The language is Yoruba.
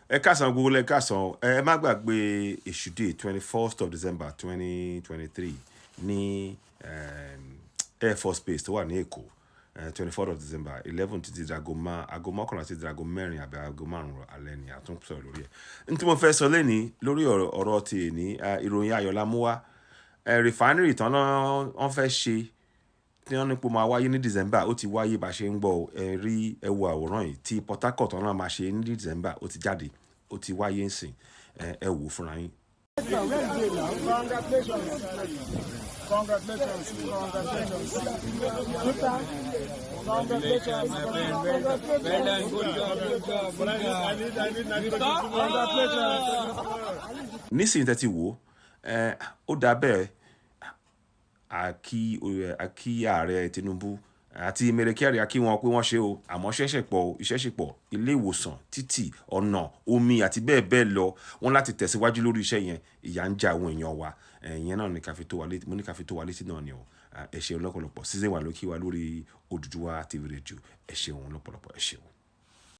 Ẹ káàsán gbogbo, ẹ káàsán. Ẹ má gbàgbé Èṣù Day, 21st of December 2023, ní Air Force Base tó wà ní Èkó. 24th of December, 11 títí di aago 11 títí di aago 4 àbí aago 5 alẹ́ ni a tún sọ̀rọ̀ lórí ẹ̀. N tí mo fẹ́ sọ lẹ́ni lórí ọ̀rọ̀ ti èní, ìròyìn ayọ̀ la mú wá. Refinery tán náà wọ́n fẹ́ ṣe, tí wọ́n ní pé ó máa wáyé ní December, ó ti wáyé bá ṣe ń gbọ́. Ẹ rí, ẹ wo àwòrán yìí. Tí Port Harcourt tán náà máa ṣe ní December, ó ti jáde, ó ti wáyé ń sìn. Ẹ wò ó fúnra yín. Congratulations. Congratulations. Congratulations. Congratulations. Well done, good job, good job, good job. Congratulations. Nísìnyí tẹ́ ti wò ó, ó dáa bẹ́ẹ̀. A kí ààrẹ Tinubu àti Mele Kyari, a kí wọn pé wọ́n ṣe o. Àmọ́ ṣẹ̀ṣẹ̀ pọ̀ o, iṣẹ́ ṣe pọ̀. Ilé ìwòsàn, títì, ọ̀nà, omi àti bẹ́ẹ̀ bẹ́ẹ̀ lọ, wọ́n láti tẹ̀síwájú lórí iṣẹ́ yẹn. Ìyà ń jẹ àwọn èèyàn wa. Ìyẹn náà ni ká fi tó wa létí, mo ní ká fi tó wa létí náà ni o. Ẹ ṣeun lọ́pọ̀lọpọ̀. Season wà lókè wa lórí Odùduwà TV Radio. Ẹ ṣeun lọ́pọ̀lọpọ̀, ẹ ṣeun.